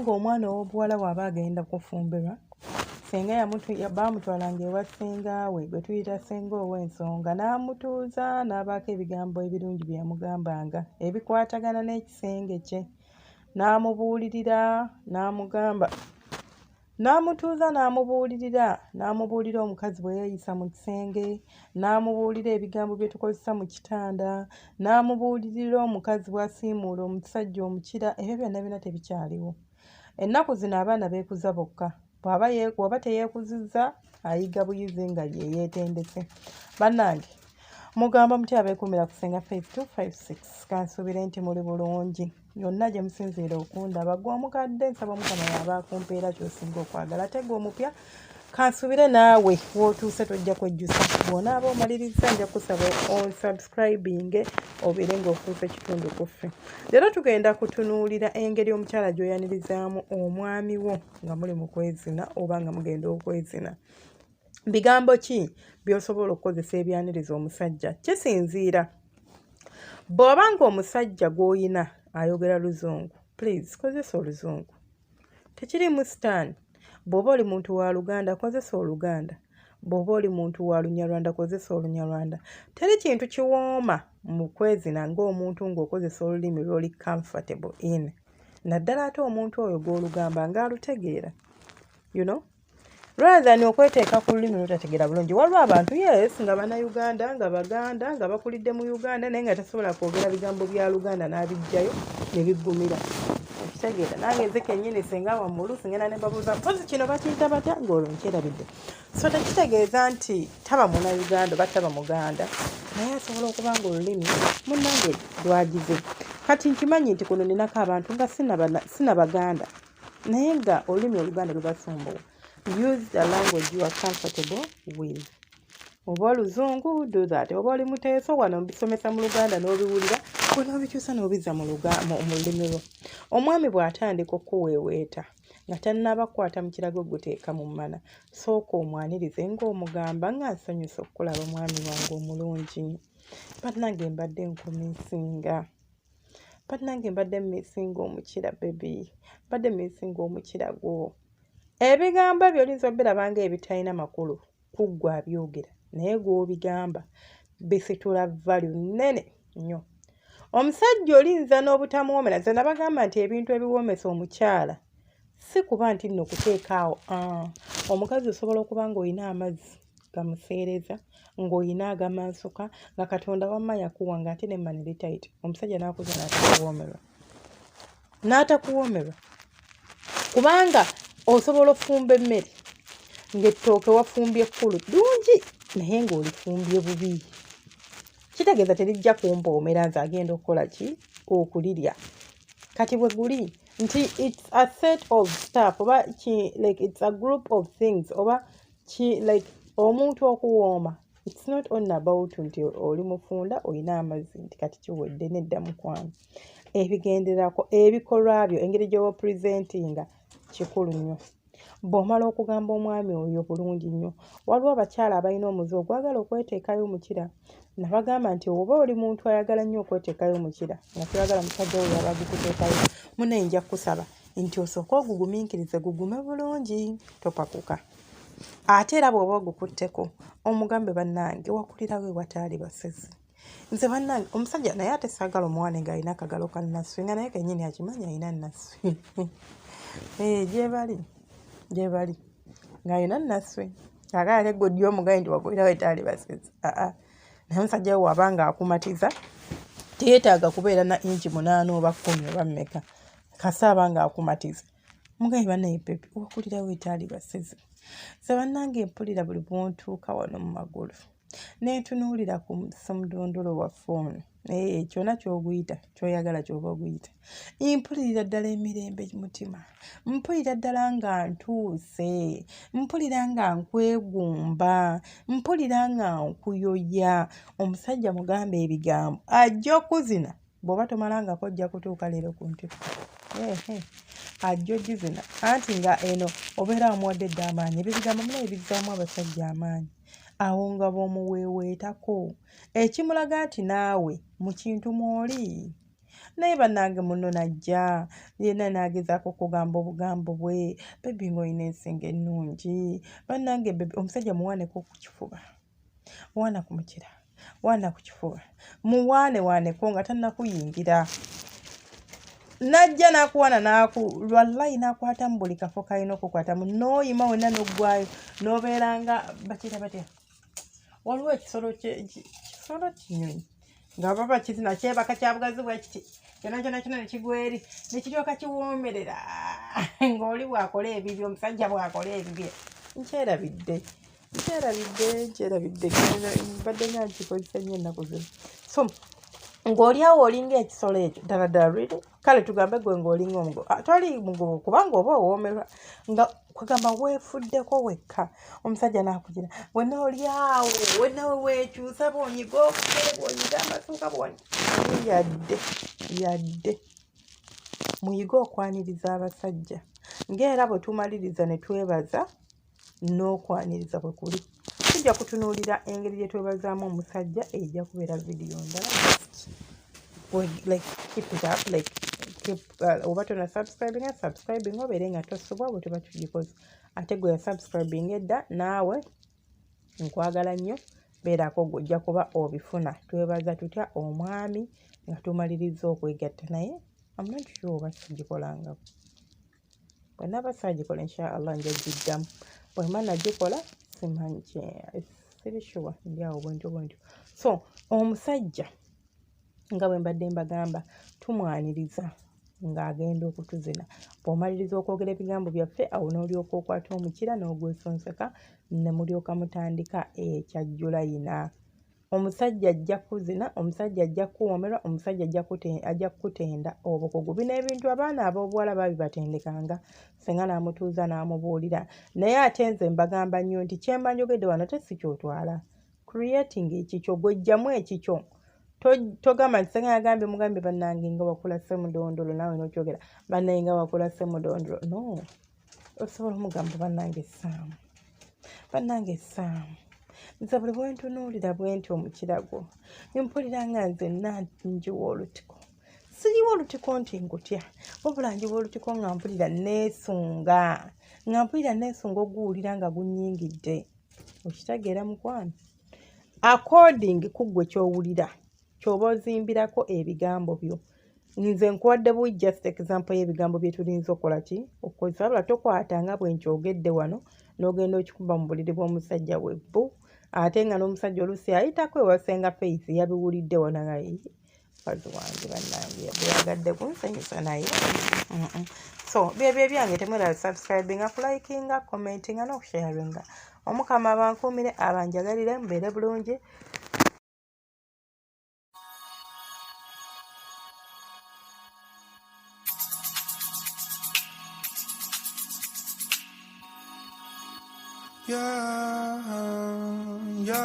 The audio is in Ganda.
ng'omwana ow'obuwala bw'aba agenda kufumbirwa, ssenga baamutwalanga ewa ssenga we gwe tuyita ssenga ow'ensonga n'amutuuza n'abaako ebigambo ebirungi bye yamugambanga ebikwatagana n'ekisenge kye n'amubuulirira n'amugamba n'amutuuza n'amubuulirira n'amubuulira omukazi bwe yeeyisa mu kisenge n'amubuulira ebigambo bye tukozesa mu kitanda n'amubuulirira omukazi bw'asiimuula omusajja omukira. Ebyo byonna byonna tebikyaliwo. Ennaku zino abaana beekuza bokka. Bw'aba bw'aba teyeekuzizza ayiga buyizi nga ye yeetendese. Bannange mugamba mutya abeekuumira ku Ssenga Faith 256? Kansuubire nti muli bulungi yonna gye musinziira okundaba. Gwe omukadde nsaba Omukama y'aba akumpeera ky'osinga okwagala, ate gwe omupya kansuubire naawe w'otuuse tojja kwejjusa. Bw'onaaba omalirizza nja kusaba onsubscribinge obeere ng'ofuuse kitundu ku ffe. Leero tugenda kutunuulira engeri omukyala gy'oyanirizaamu omwami wo nga muli mu kwezina oba nga mugenda okwezina. Bigambo ki by'osobola okukozesa ebyaniriza omusajja? Kisinziira. Bw'oba ng'omusajja gw'oyina ayogera Luzungu, please kozesa Oluzungu. Tekiriimu sitaani. Bw'oba oli muntu wa Luganda, kozesa Oluganda. Bw'oba oli muntu wa Lunyarwanda, kozesa Olunyarwanda. Teri kintu kiwooma mu kwezina ng'omuntu ng'okozesa olulimi lw'oli comfortable in. Naddala ate omuntu oyo gw'olugamba ng'alutegeera. Rather than okweteeka ku lulimi lw'otategeera bulungi. Waliwo abantu, yes, nga Bannayuganda, nga Baganda, nga bakulidde mu Uganda, naye nga tasobola kwogera bigambo bya Luganda n'abiggyayo ne biggumira. Okitegeera? Nange nze kennyini senga wammwe oluusi ngenda ne mbabuuza, "Mpozi kino bakiyita batya?" ng'olwo nkyerabidde. So tekitegeeza nti taba Munnayuganda oba taba Muganda, naye asobola okuba ng'olulimi munnange lwagize. Kati nkimanyi nti kuno ninako abantu nga sina Baganda, naye nga olulimi Oluganda lubasumbuwa. Use the language you are comfortable with. Oba Oluzungu, do that. Oba oli Muteeso, wano mbisomesa mu Luganda n'obiwulira, gwe n'obikyusa n'obizza mu lulimi lwo. Omwami bw'atandika okukuweeweeta nga tannaba kukwata mu kirago guteeka mu mmana, sooka omwanirize ng'omugamba nga nsanyuse okukulaba mwami wange omulungi. Bannange mbadde nkumissinga. Bannange mbadde mmissinga omukira baby. Mbadde mmissinga omukira gwo. Ebigambo ebyo oyinza obiraba ng'ebitalina makulu ku ggwe abyogera, naye gw'obigamba bisitula value nnene nnyo. Omusajja olinza n'obutamuwoomera. Nze nabagamba nti ebintu ebiwoomesa omukyala si kuba nti nno kuteeka awo. Omukazi osobola okuba ng'olina amazzi gamuseereza, ng'olina agamansuka, nga Katonda wamma yakuwa ng'ate n'emmana eri tight, omusajja n'akuza n'atakuwoomerwa. N'atakuwoomerwa. Kubanga osobola offumba emmere ng'ettooke wafumbye kkulu ddungi naye ng'olifumbye bubi. Kitegeeza terijja kumpoomera nze agenda okukola ki? Okulirya. Kati bwe guli nti it's a set of stuff oba ki, like it's a group of things oba ki, like omuntu okuwooma, it's not only about nti oli mufunda olina amazzi nti kati kiwedde. Nedda mukwano. Ebigenderako, ebikolwa byo, engeri gy'oba presentinga kikulu nnyo. Bw'omala okugamba omwami oyo bulungi nnyo, waliwo abakyala abalina omuze ogwagala okweteekayo omukira. Nabagamba nti oba oli muntu ayagala nnyo okweteekayo omukira nga toyagala musajja wo y'aba agukuteekayo, munnaye nja kkusaba nti osooke ogugumiikirize gugume bulungi, topakuka. Ate era bw'oba ogukutteko omugambe, "Bannange wakulirawo ewataali basezi. Nze bannange omusajja naye ate saagala omuwane ng'alina akagalo ka nasswi nga naye kennyini akimanyi alina nasswi." Eh, gyebali gyebali ng'alina nasswi kaakati ate gwe ojja omugambe nti wakulirawo etaali basezi. Aa, naye omusajja we waba ng'akumatiza teyeetaaga kubeera na inchi 8 oba 10 oba mmeka, kasita aba ng'akumatiza. Mugambe, "Bannaye baby, wakulirawo etaali basezi. Nze bannange mpulira buli bw'ontuuka wano mu magulu ne ntunuulira ku ssemudondolo waffe ono, ee kyonna ky'oguyita ky'oyagala ky'oba oguyita, mpulirira ddala emirembe mutima, mpulira ddala nga ntuuse, mpulira nga nkwegomba, mpulira nga nkuyoya." Omusajja mugambe ebigambo ajja okuzina. Bw'oba tomalangako ojja kutuuka leero ku ntikko. Ehe, ajja ogizina anti nga eno obeera wamuwadde dda amaanyi. Ebyo ebigambo munaye bizzaamu abasajja amaanyi. Awo nga bw'omuweeweetako ekimulaga nti naawe mu kintu mw'oli. Naye bannange munno najja yenna n'agezaako okugamba obugambo bwe, baby ng'olina ensingo ennungi, bannange baby. Omusajja muwaaneko ku kifuba, waana ku mukira, waana ku kifuba, muwaane waaneko nga tannakuyingira. Najja n'akuwaana n'aku wallahi n'akwatamu buli kafo k'alina okukwatamu, n'oyima wenna n'oggwayo n'obeera nga bakiyita batya, waliwo ekisolo kisolo kinyonyi nga baba kizina kyebaka kya bugazi bwe kiti, kyona kyona kyona ne kigwa eri ne kiryoka kiwoomerera ng'oli bw'akola ebibye, omusajja bw'akola ebibye. Nkyerabidde, nkyerabidde, nkyerabidde, mbadde nga nkikozesa nnyo ennaku zino. So ng'oli awo olinga ekisolo ekyo ddala ddala really. Kale tugambe gwe ng'olinga omugogo, toli mugogo kubanga oba owoomerwa nga kwegamba weefuddeko wekka. Omusajja n'akugira wenna oli awo wenna we weekyusa, bw'onyiga obugere, bw'onyiga amasuuka, bw'onyiga yadde yadde. Muyige okwaniriza abasajja, ng'era bwe tumaliriza ne twebaza n'okwaniriza bwe kuli. Tujja kutunuulira engeri gye twebazaamu omusajja, ejja kubeera vidiyo ndala. Like keep it up, like keep oba tona subscribing, subscribing obeere nga tosubwa bwe tuba tugikoze. Ate gwe yasubscribing edda, naawe nkwagala nnyo, beerako gwe ojja kuba obifuna. Twebaza tutya omwami nga tumaliriza okwegatta? Naye I'm not sure oba sigikolangako. Bwe naaba saagikola, inshallah nja giddamu. Bwe mba nagikola simanyi, siri sure, ndi awo bwentyo bwentyo. So omusajja nga bwe mbadde mbagamba, tumwaniriza ng'agenda okutuzina. Bw'omaliriza okwogera ebigambo byaffe, awo n'olyoka okwata omukira n'ogwesonseka ne mulyoka mutandika ekyajjulayina. Omusajja ajja kuzina, omusajja ajja kuwoomerwa, omusajja ajja kukutenda obukugu. Bino ebintu abaana ab'obuwala baabibatendekanga, senga n'amutuuza n'amubuulira. Naye ate nze mbagamba nnyo nti kyemba njogedde wano te si kyotwala. Creating ekikyo, gw'oggyamu ekikyo. Togamba nti senga yagambye, mugambye bannange nga wakula ssemudondolo, naawe n'okyogera bannange nga wakula ssemudondolo. No, osobola omugamba bannange essaamu, bannange essaamu, nze buli bwe ntunuulira bwe nti omukira gwo mpulira nga nzenna njiwa olutiko. Siriwa olutiko nti nkutya, wabula njiwa olutiko nga mpulira neesunga, nga mpulira neesunga oguwulira nga gunnyingidde. Okitegeera mukwano? According ku ggwe ky'owulira ky'oba ozimbirako ebigambo byo. Nze nkuwadde buwi just example y'ebigambo bye tulinza okukola ki okukozesa, wabula tokwata nga bwe nkyogedde wano n'ogenda okikuba mu buliri bw'omusajja webbu, ate nga n'omusajja oluusi ayitako ewa Ssenga Faith yabiwulidde wano nga mukazi wange bannange yagadde kunsanyusa naye. So byebyo ebyange, temwerabira subscribinga, kulikinga, commentinga n'okusharinga. Omukama abankuumire, abanjagalire, mubeere bulungi. Yeah, yeah.